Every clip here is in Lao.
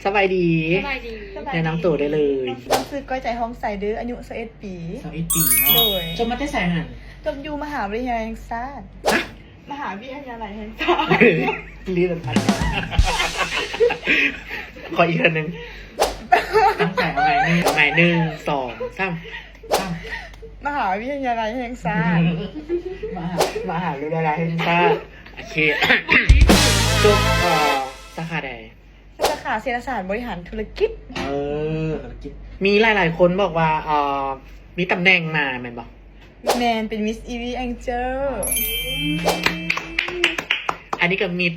ສະບາຍດີ ສະບາຍດີ ແນະນຳໂຕໄດ້ເລີຍ. ນ້ອງຊື່ກ້ອຍໃຈ ຮ້ອງໄຊເດີ ອາຍຸຊາວເອັດປີ. ຊາວເອັດປີເນາະ. ໂດຍ. ຈົບມາແຕ່ໃສຫັ້ນ? ຈົບຢູ່ມະຫາວິທະຍາໄລແຫ່ງຊາດ. ຮະ? ມະຫາວິທະຍາໄລແຫ່ງຊາດ. ລີ້ລະພັດ. ຂໍອີກເທື່ອໜຶ່ງ. ຕັ້ງໃຈເອົາໃໝ່ ເອົາໃໝ່ ໜຶ່ງ ສອງ ສາມ ສາມ. ມະຫາວິທະຍາໄລແຫ່ງຊາດ. ມະຫາ ມະຫາວິທະຍາໄລແຫ່ງຊາດ. ໂອເຄ. ຈົບ ເອີ ສາຂາໃດ? ສາຂາເສດຖະສາດບໍລິຫານທຸລະກິດ. ເອີ ທຸລະກິດ. ມີຫຼາຍໆຄົນບອກວ່າ ເອີ ມີຕຳແໜ່ງມາແມ່ນບໍ່? ແມ່ນ ເປັນ Miss Evie Angel. ອັນນີ້ກໍມິດ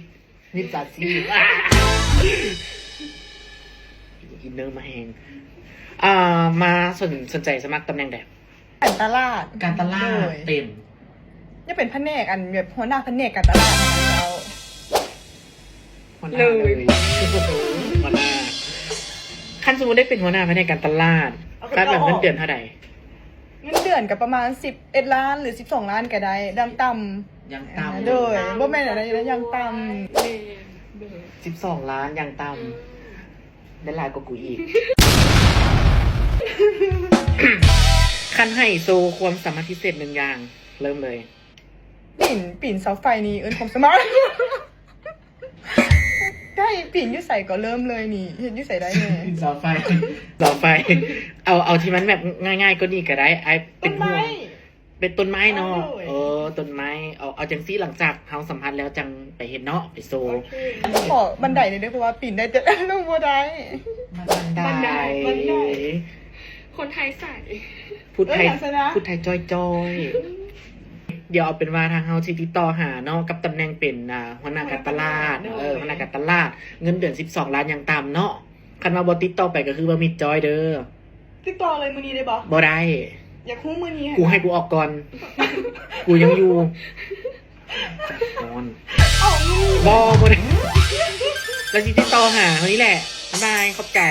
ມິດສາຊີບ. ອິນເນີມາແຮງ. ອ່າ ມາສົນ ສົນໃຈສະໝັກຕຳແໜ່ງໃດ? ການຕະຫຼາດ. ການຕະຫຼາດ. ໂດຍ. ເຕັມ. ຢາກເປັນພະແນກ ອັນ ແບບຫົວໜ້າພະແນກການຕະຫຼາດເຈົ້າ. ຫົວໜ້າເລີຍ. ເລີຍ ຫົວໜ້າ. ຄັນສົມມຸດໄດ້ເປັນຫົວໜ້າພະແນກການຕະຫຼາດ ຄາດຫວັງເງິນເດືອນເທົ່າໃດ? ເງິນເດືອນກໍປະມານສິບເອັດລ້ານ ຫຼື ສິບສອງລ້ານກໍໄດ້ ຢ່າງຕ່ຳ. ຢ່າງຕ່ຳ. ໂດຍ. ບໍ່ແມ່ນອັນນັ້ນ ຢ່າງຕ່ຳ. ສິບສອງລ້ານຢ່າງຕ່ຳ. ອືມ. ໄດ້ຫຼາຍກວ່າກູອີກ. ຄັນໃຫ້ໂຊຄວາມສາມາດພິເສດໜຶ່ງຢ່າງ ເລີ່ມເລີຍ. ປີນ ປີນເສົາໄຟນີ້ເອີ້ນຄວາມສາມາດ. ໄດ້ ປີນຢູ່ໃສກໍເລີ່ມເລີຍນີ້ ເຮັດຢູ່ໃສໄດ້ແດ່? ປີນເສົາໄຟ. ເສົາໄຟ. ເອົາ ເອົາທີ່ມັນແບບງ່າຍໆກວ່ານີ້ກໍໄດ້. ອ້າຍເປັນຫ່ວງ ຕົ້ນໄມ້. ເປັນຕົ້ນໄມ້ເນາະ. ໂດຍ. ເອີ ຕົ້ນໄມ້. ເອົາ ເອົາຈັ່ງຊີ້ ຫຼັງຈາກເຮົາສຳພາດແລ້ວຈັ່ງໄປເຮັດເນາະ ໄປໂຊ. ໂອເຄ. ຂໍບັນໄດແດ່ເດີ ເພາະວ່າປີນໄດ້ແຕ່ລົງບໍ່ໄດ້. ບັນໄດ ບັນໄດ ບັນໄດ. ຄົນໄທໃສ ພຸດໄທ ເອີ ລັກສະນະ ພຸດໄທຈ້ອຍໆ. ດຽວເອົາເປັນວ່າທາງເຮົາຊິຕິດຕໍ່ຫາເນາະ ກັບຕຳແໜ່ງເປັນ ອ່າ ຫົວໜ້າການຕະຫຼາດ. ໂດຍ. ເອີ ຫົວໜ້າການຕະຫຼາດ ເງິນເດືອນສິບສອງລ້ານຢ່າງຕ່ຳເນາະ. ຄັນວ່າບໍ່ຕິດຕໍ່ໄປກໍຄືວ່າມິດຈ້ອຍເດີ. ຕິດຕໍ່ເລີຍມື້ນີ້ໄດ້ບໍ່? ບໍ່ໄດ້. ຢາກຮູ້ມື້ນີ້. ກູໃຫ້ກູອອກກ່ອນ. ກູຍັງຢູ່. ຮ້ອນ. ອອກມື້ນີ້. ບໍ່ ບໍ່ໄດ້. ແລ້ວຊິຕິດຕໍ່ຫາເຮົານີ້ແຫຼະ. ບາຍບາຍ. ຂອບໃຈ.